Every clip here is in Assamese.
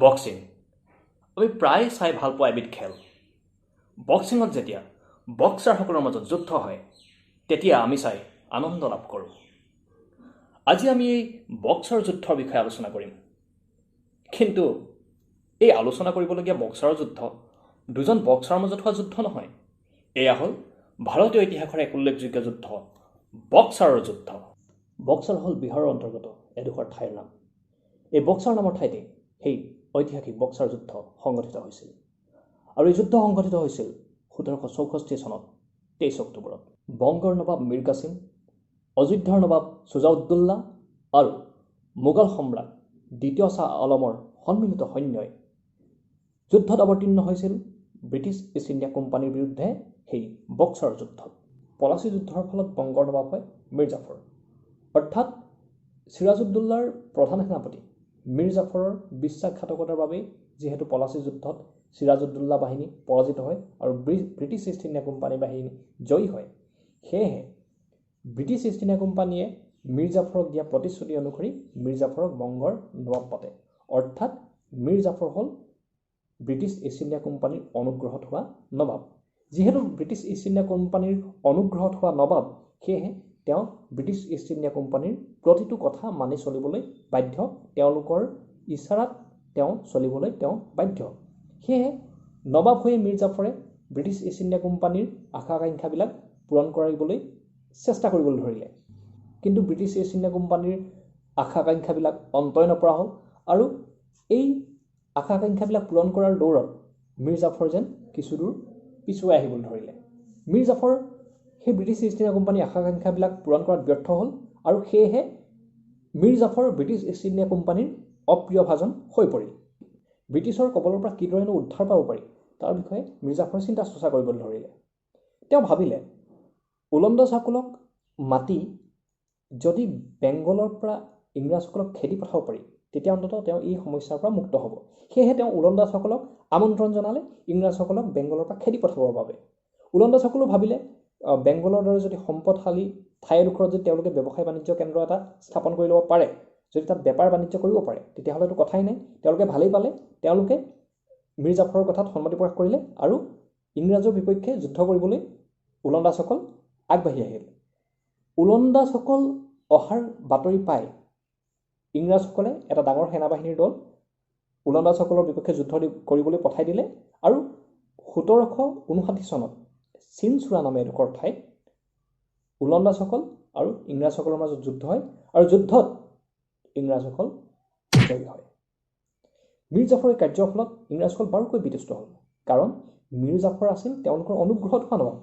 বক্সিং আমি প্ৰায় চাই ভাল পোৱা এবিধ খেল। বক্সিঙত যেতিয়া বক্সাৰসকলৰ মাজত যুদ্ধ হয় তেতিয়া আমি চাই আনন্দ লাভ কৰোঁ। আজি আমি এই বক্সাৰ যুদ্ধৰ বিষয়ে আলোচনা কৰিম। কিন্তু এই আলোচনা কৰিবলগীয়া বক্সাৰৰ যুদ্ধ দুজন বক্সাৰৰ মাজত হোৱা যুদ্ধ নহয়, এয়া হ'ল ভাৰতীয় ইতিহাসৰ এক উল্লেখযোগ্য যুদ্ধ, বক্সাৰৰ যুদ্ধ। বক্সাৰ হ'ল বিহাৰৰ অন্তৰ্গত এডোখৰ ঠাইৰ নাম। এই বক্সাৰ নামৰ ঠাইতে সেই ঐতিহাসিক বক্সাৰ যুদ্ধ সংগঠিত হৈছিল আৰু এই যুদ্ধ সংগঠিত হৈছিল 1764 চনত 23 অক্টোবৰত। বংগৰ নবাব মীৰ কাছিম, অযোধ্যাৰ নবাব সুজাউদ্দৌলা আৰু মোগল সম্ৰাট দ্বিতীয় শ্বাহ আলমৰ সন্মিলিত সৈন্যই যুদ্ধত অৱতীৰ্ণ হৈছিল ব্ৰিটিছ ইষ্ট ইণ্ডিয়া কোম্পানীৰ বিৰুদ্ধে সেই বক্সাৰ যুদ্ধত। পলাচী যুদ্ধৰ ফলত বংগৰ নবাব হয় মীৰ জাফৰ। অৰ্থাৎ চিৰাজউদ্দৌলাৰ প্ৰধান সেনাপতি মীৰ জাফৰৰ বিশ্বাসঘাতকতাৰ বাবেই যিহেতু পলাচী যুদ্ধত চিৰাজউদ্দৌলা বাহিনী পৰাজিত হয় আৰু ব্ৰিটিছ ইষ্ট ইণ্ডিয়া কোম্পানী বাহিনী জয়ী হয়, সেয়েহে ব্ৰিটিছ ইষ্ট ইণ্ডিয়া কোম্পানীয়ে মীৰ জাফৰক দিয়া প্ৰতিশ্ৰুতি অনুসৰি মীৰ জাফৰক বংগৰ নবাব পাতে। অৰ্থাৎ মীৰ জাফৰ হ'ল ব্ৰিটিছ ইষ্ট ইণ্ডিয়া কোম্পানীৰ অনুগ্ৰহত হোৱা নবাব। যিহেতু ব্ৰিটিছ ইষ্ট ইণ্ডিয়া কোম্পানীৰ অনুগ্ৰহত হোৱা নবাব, সেয়েহে তেওঁ ব্ৰিটিছ ইষ্ট ইণ্ডিয়া কোম্পানীৰ প্ৰতিটো কথা মানি চলিবলৈ বাধ্য, তেওঁলোকৰ ইছাৰাত তেওঁ চলিবলৈ তেওঁ বাধ্য। সেয়েহে নবাব হৈয়ে মীৰ জাফৰে ব্ৰিটিছ ইষ্ট ইণ্ডিয়া কোম্পানীৰ আশা আকাংক্ষাবিলাক পূৰণ কৰিবলৈ চেষ্টা কৰিবলৈ ধৰিলে। কিন্তু ব্ৰিটিছ ইষ্ট ইণ্ডিয়া কোম্পানীৰ আশা আকাংক্ষাবিলাক অন্তই নপৰা হ'ল আৰু এই আশা আকাংক্ষাবিলাক পূৰণ কৰাৰ দৌৰত মীৰ জাফৰ যেন কিছুদূৰ পিছুৱাই আহিবলৈ ধৰিলে। মীৰ জাফৰ সেই ব্ৰিটিছ ইষ্ট ইণ্ডিয়া কোম্পানীৰ আশা আকাংক্ষাবিলাক পূৰণ কৰাত ব্যৰ্থ হ'ল আৰু সেয়েহে Mir Jafar British East India কোম্পানীৰ অপ্ৰিয় ভাজন হৈ পৰিল। ব্ৰিটিছৰ কবলৰ পৰা কিদৰেনো উদ্ধাৰ পাব পাৰি তাৰ বিষয়ে মীৰ জাফৰে চিন্তা চৰ্চা কৰিবলৈ ধৰিলে। তেওঁ ভাবিলে, ওলন্দাজসকলক মাতি যদি বেংগলৰ পৰা ইংৰাজসকলক খেদি পঠাব পাৰি তেতিয়া অন্ততঃ তেওঁ এই সমস্যাৰ পৰা মুক্ত হ'ব। সেয়েহে তেওঁ ওলন্দাজসকলক আমন্ত্ৰণ জনালে ইংৰাজসকলক বেংগলৰ পৰা খেদি পঠাবৰ বাবে। ওলন্দাজসকলেও ভাবিলে বেংগলৰ দৰে যদি সম্পদশালী ঠাই এডোখৰত যদি তেওঁলোকে ব্যৱসায় বাণিজ্য কেন্দ্ৰ এটা স্থাপন কৰি ল'ব পাৰে, যদি তাত বেপাৰ বাণিজ্য কৰিব পাৰে, তেতিয়াহ'লেতো কথাই নাই। তেওঁলোকে ভালেই পালে, তেওঁলোকে মীৰ জাফৰৰ কথাত সন্মতি প্ৰকাশ কৰিলে আৰু ইংৰাজৰ বিপক্ষে যুদ্ধ কৰিবলৈ ওলন্দাজসকল আগবাঢ়ি আহিল। ওলন্দাজসকল অহাৰ বাতৰি পাই ইংৰাজসকলে এটা ডাঙৰ সেনাবাহিনীৰ দল ওলন্দাজসকলৰ বিপক্ষে যুদ্ধ কৰিবলৈ পঠাই দিলে আৰু 1759 চনত চিনচুৰা নামে এডোখৰ ঠাইত ওলন্দাজসকল আৰু ইংৰাজসকলৰ মাজত যুদ্ধ হয় আৰু যুদ্ধত ইংৰাজসকল জয়ী হয়। মীৰ জাফৰৰ কাৰ্যৰ ফলত ইংৰাজসকল বাৰুকৈ বিতুষ্ট হ'ল, কাৰণ মীৰ জাফৰ আছিল তেওঁলোকৰ অনুগ্ৰহত হোৱা নবাব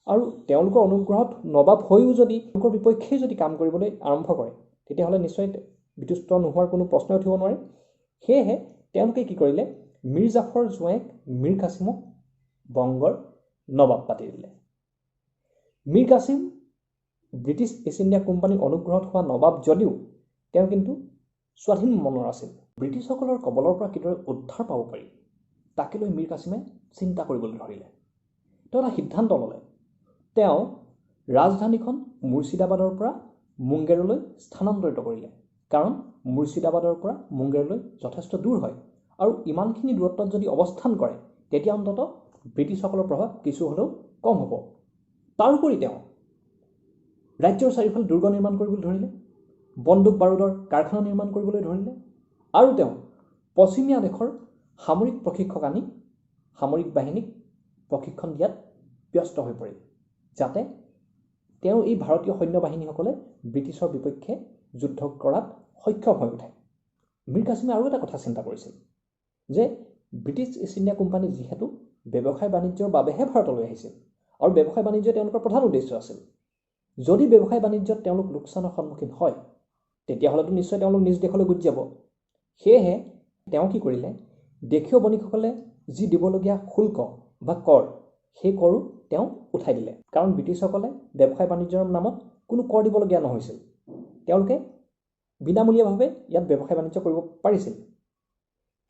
আৰু তেওঁলোকৰ অনুগ্ৰহত নবাব হৈও যদি তেওঁলোকৰ বিপক্ষেই যদি কাম কৰিবলৈ আৰম্ভ কৰে তেতিয়াহ'লে নিশ্চয় বিতুষ্ট নোহোৱাৰ কোনো প্ৰশ্নই উঠিব নোৱাৰে। সেয়েহে তেওঁলোকে কি কৰিলে, মীৰ জাফৰ জোঁৱায়েক মীৰ কাছিমক বংগৰ নবাব পাতি দিলে। মীৰ কাছিম ব্ৰিটিছ ইষ্ট ইণ্ডিয়া কোম্পানীৰ অনুগ্ৰহত হোৱা নবাব যদিও তেওঁ কিন্তু স্বাধীন মনৰ আছিল। ব্ৰিটিছসকলৰ কবলৰ পৰা কিদৰে উদ্ধাৰ পাব পাৰি তাকে লৈ মীৰ কাছিমে চিন্তা কৰিবলৈ ধৰিলে। তেওঁ এটা সিদ্ধান্ত ল'লে, তেওঁ ৰাজধানীখন মুৰ্ছিদাবাদৰ পৰা মুংগেৰলৈ স্থানান্তৰিত কৰিলে, কাৰণ মুৰ্ছিদাবাদৰ পৰা মুংগেৰলৈ যথেষ্ট দূৰ হয় আৰু ইমানখিনি দূৰত্বত যদি অৱস্থান কৰে তেতিয়া অন্ততঃ ব্ৰিটিছসকলৰ প্ৰভাৱ কিছু হ'লেও কম হ'ব। তাৰোপৰি তেওঁ ৰাজ্যৰ চাৰিওফালে দুৰ্গ নিৰ্মাণ কৰিবলৈ ধৰিলে, বন্দুক বাৰুদৰ কাৰখানা নিৰ্মাণ কৰিবলৈ ধৰিলে আৰু তেওঁ পশ্চিমীয়া দেশৰ সামৰিক প্ৰশিক্ষক আনি সামৰিক বাহিনীক প্ৰশিক্ষণ দিয়াত ব্যস্ত হৈ পৰিল, যাতে তেওঁ এই ভাৰতীয় সৈন্য বাহিনীসকলে ব্ৰিটিছৰ বিপক্ষে যুদ্ধ কৰাত সক্ষম হৈ উঠে। মীৰ কাছিমে আৰু এটা কথা চিন্তা কৰিছিল যে ব্ৰিটিছ ইষ্ট ইণ্ডিয়া কোম্পানী যিহেতু ব্যৱসায় বাণিজ্যৰ বাবেহে ভাৰতলৈ আহিছিল আৰু ব্যৱসায় বাণিজ্য তেওঁলোকৰ প্ৰধান উদ্দেশ্য আছিল, যদি ব্যৱসায় বাণিজ্যত তেওঁলোক লোকচানৰ সন্মুখীন হয় তেতিয়াহ'লেতো নিশ্চয় তেওঁলোক নিজ দেশলৈ গুচি যাব। সেয়েহে তেওঁ কি কৰিলে, দেশীয় বণিকসকলে যি দিবলগীয়া শুল্ক বা কৰ, সেই কৰো তেওঁ উঠাই দিলে, কাৰণ ব্ৰিটিছসকলে ব্যৱসায় বাণিজ্যৰ নামত কোনো কৰ দিবলগীয়া নহৈছিল, তেওঁলোকে বিনামূলীয়াভাৱে ইয়াত ব্যৱসায় বাণিজ্য কৰিব পাৰিছিল।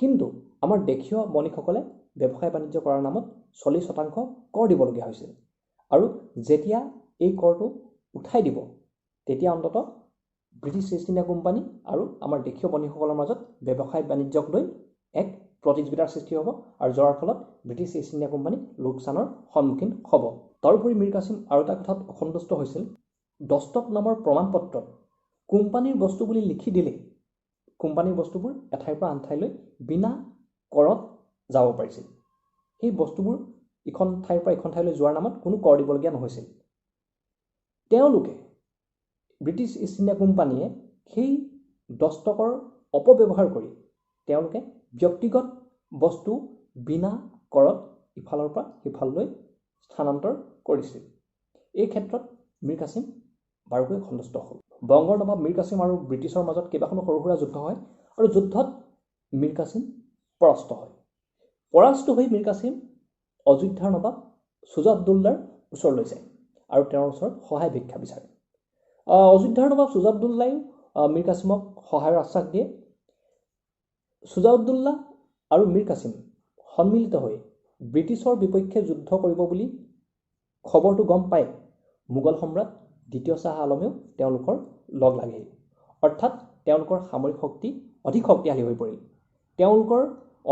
কিন্তু আমাৰ দেশীয় বণিকসকলে ব্যৱসায় বাণিজ্য কৰাৰ নামত 40% কৰ দিবলগীয়া হৈছিল আৰু যেতিয়া এই কৰটো উঠাই দিব তেতিয়া অন্ততঃ ব্ৰিটিছ ইষ্ট ইণ্ডিয়া কোম্পানী আৰু আমাৰ দেশীয় বণিকসকলৰ মাজত ব্যৱসায় বাণিজ্যক লৈ এক প্ৰতিযোগিতাৰ সৃষ্টি হ'ব আৰু যাৰ ফলত ব্ৰিটিছ ইষ্ট ইণ্ডিয়া কোম্পানী লোকচানৰ সন্মুখীন হ'ব। তাৰোপৰি মীৰ কাছিম আৰু এটা কথাত অসন্তুষ্ট হৈছিল। দস্তক নামৰ প্ৰমাণপত্ৰত কোম্পানীৰ বস্তু বুলি লিখি দিলেই কোম্পানীৰ বস্তুবোৰ এঠাইৰ পৰা আন ঠাইলৈ বিনা কৰত যাব পাৰিছিল। সেই বস্তুবোৰ ইখন ঠাইৰ পৰা ইখন ঠাইলৈ যোৱাৰ নামত কোনো কৰ দিবলগীয়া নহৈছিল। তেওঁলোকে ব্ৰিটিছ ইষ্ট ইণ্ডিয়া কোম্পানীয়ে সেই দস্তকৰ অপব্যৱহাৰ কৰি তেওঁলোকে ব্যক্তিগত বস্তু বিনা কৰত ইফালৰ পৰা সিফাললৈ স্থানান্তৰ কৰিছিল। এই ক্ষেত্ৰত মীৰ কাছিম বাৰুকৈ সন্তুষ্ট হ'ল। বংগৰ নবাব মীৰ কাছিম আৰু ব্ৰিটিছৰ মাজত কেইবাখনো সৰু সুৰা যুদ্ধ হয় আৰু যুদ্ধত মীৰ কাছিম পৰাস্ত হয়। পৰাস্ত হৈ মীৰ কাছিম অযোধ্যাৰ নবাব সুজাউদ্দৌলাৰ ওচৰলৈ যায় আৰু তেওঁৰ ওচৰত সহায় ভিক্ষা বিচাৰে। অযোধ্যাৰ নবাব সুজাউদ্দৌলাই মীৰ কাছিমক সহায়ৰ আশ্বাস দিয়ে। সুজাউদ্দৌলা আৰু মীৰ কাছিম সন্মিলিত হৈ ব্ৰিটিছৰ বিপক্ষে যুদ্ধ কৰিব বুলি খবৰটো গম পাই মোগল সম্ৰাট দ্বিতীয় শ্বাহ আলমেও তেওঁলোকৰ লগ লাগেহি। অৰ্থাৎ তেওঁলোকৰ সামৰিক শক্তি অধিক শক্তিশালী হৈ পৰিল। তেওঁলোকৰ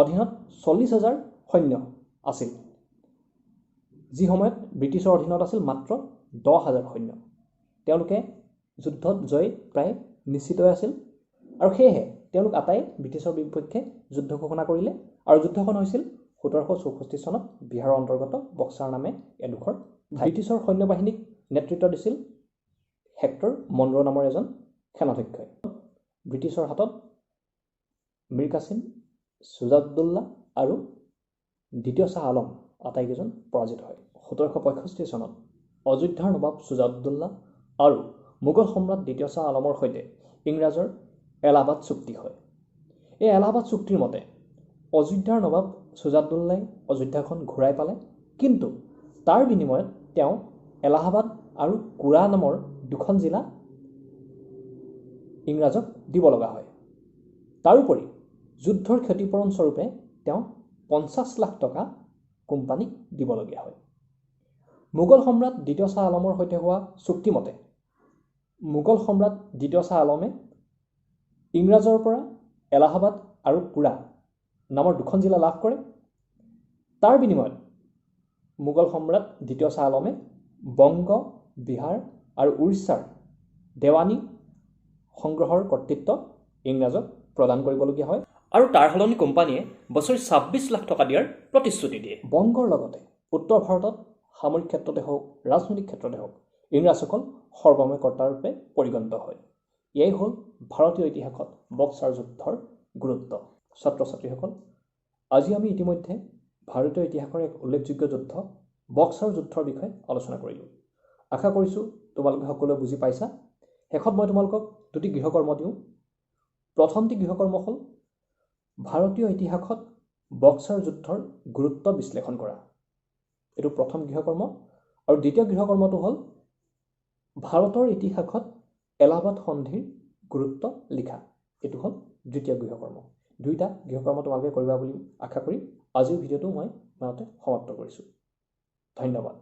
অধীনত 40,000 সৈন্য আছিল, যি সময়ত ব্ৰিটিছৰ অধীনত আছিল মাত্ৰ 10,000 সৈন্য। তেওঁলোকে যুদ্ধত জয় প্ৰায় নিশ্চিতই আছিল আৰু সেয়েহে তেওঁলোক আটাই ব্ৰিটিছৰ বিপক্ষে যুদ্ধ ঘোষণা কৰিলে আৰু যুদ্ধখন হৈছিল 1764 চনত বিহাৰৰ অন্তৰ্গত বক্সাৰ নামে এডোখৰ। ব্ৰিটিছৰ সৈন্যবাহিনীক নেতৃত্ব দিছিল হেক্টৰ মনৰো নামৰ এজন সেনাধ্যক্ষই। ব্ৰিটিছৰ হাতত মীৰ কাছিম, সুজাউদ্দৌলা আৰু দ্বিতীয় শ্বাহ আলম আটাইকেইজন পৰাজিত হয়। 1765 চনত অযোধ্যাৰ নবাব সুজাউদ্দৌলা আৰু মোগল সম্ৰাট দ্বিতীয় শ্বাহ আলমৰ সৈতে ইংৰাজৰ এলাহাবাদ চুক্তি হয়। এই এলাহাবাদ চুক্তিৰ মতে অযোধ্যাৰ নবাব সুজাউদ্দৌলাই অযোধ্যাখন ঘূৰাই পালে, কিন্তু তাৰ বিনিময়ত তেওঁ এলাহাবাদ আৰু কুৰা নামৰ দুখন জিলা ইংৰাজক দিব লগা হয়। তাৰোপৰি যুদ্ধৰ ক্ষতিপূৰণ স্বৰূপে তেওঁ 50 লাখ টকা কোম্পানীক দিবলগীয়া হয়। মোগল সম্ৰাট দ্বিতীয় শ্বাহ আলমৰ সৈতে হোৱা চুক্তিমতে মোগল সম্ৰাট দ্বিতীয় শ্বাহ আলমে ইংৰাজৰ পৰা এলাহাবাদ আৰু কুৰা নামৰ দুখন জিলা লাভ কৰে। তাৰ বিনিময়ত মোগল সম্ৰাট দ্বিতীয় শ্বাহ আলমে বংগ, বিহাৰ আৰু উৰিষ্যাৰ দেৱানী সংগ্ৰহৰ কৰ্তৃত্ব ইংৰাজক প্ৰদান কৰিবলগীয়া হয় আৰু তাৰ সলনি কোম্পানীয়ে বছৰি 26 লাখ টকা দিয়াৰ প্ৰতিশ্ৰুতি দিয়ে। বংগৰ লগতে উত্তৰ ভাৰতত সামৰিক ক্ষেত্ৰতে হওক, ৰাজনৈতিক ক্ষেত্ৰতে হওক ইংৰাজসকল সৰ্বময় কৰ্তাৰূপে পৰিগণিত হয়। এয়াই হ'ল ভাৰতীয় ইতিহাসত বক্সাৰ যুদ্ধৰ গুৰুত্ব। ছাত্ৰ ছাত্ৰীসকল, আজি আমি ইতিমধ্যে ভাৰতীয় ইতিহাসৰ এক উল্লেখযোগ্য যুদ্ধ বক্সাৰ যুদ্ধৰ বিষয়ে আলোচনা কৰিলোঁ। আশা কৰিছোঁ তোমালোকে সকলোৱে বুজি পাইছা। শেষত মই তোমালোকক দুটি গৃহকৰ্ম দিওঁ। প্ৰথমটি গৃহকৰ্ম হ'ল ভাৰতীয় ইতিহাসত বক্সাৰ যুদ্ধৰ গুৰুত্ব বিশ্লেষণ কৰা, এইটো প্ৰথম গৃহকৰ্ম। আৰু দ্বিতীয় গৃহকৰ্মটো হ'ল ভাৰতৰ ইতিহাসত এলাহাবাদ সন্ধিৰ গুৰুত্ব লিখা, এইটো হ'ল দ্বিতীয় গৃহকৰ্ম। দুইটা গৃহকৰ্ম তোমালোকে কৰিবা বুলি আশা কৰি আজিৰ ভিডিঅ'টো মই ইমানতে সমাপ্ত কৰিছোঁ। ধন্যবাদ।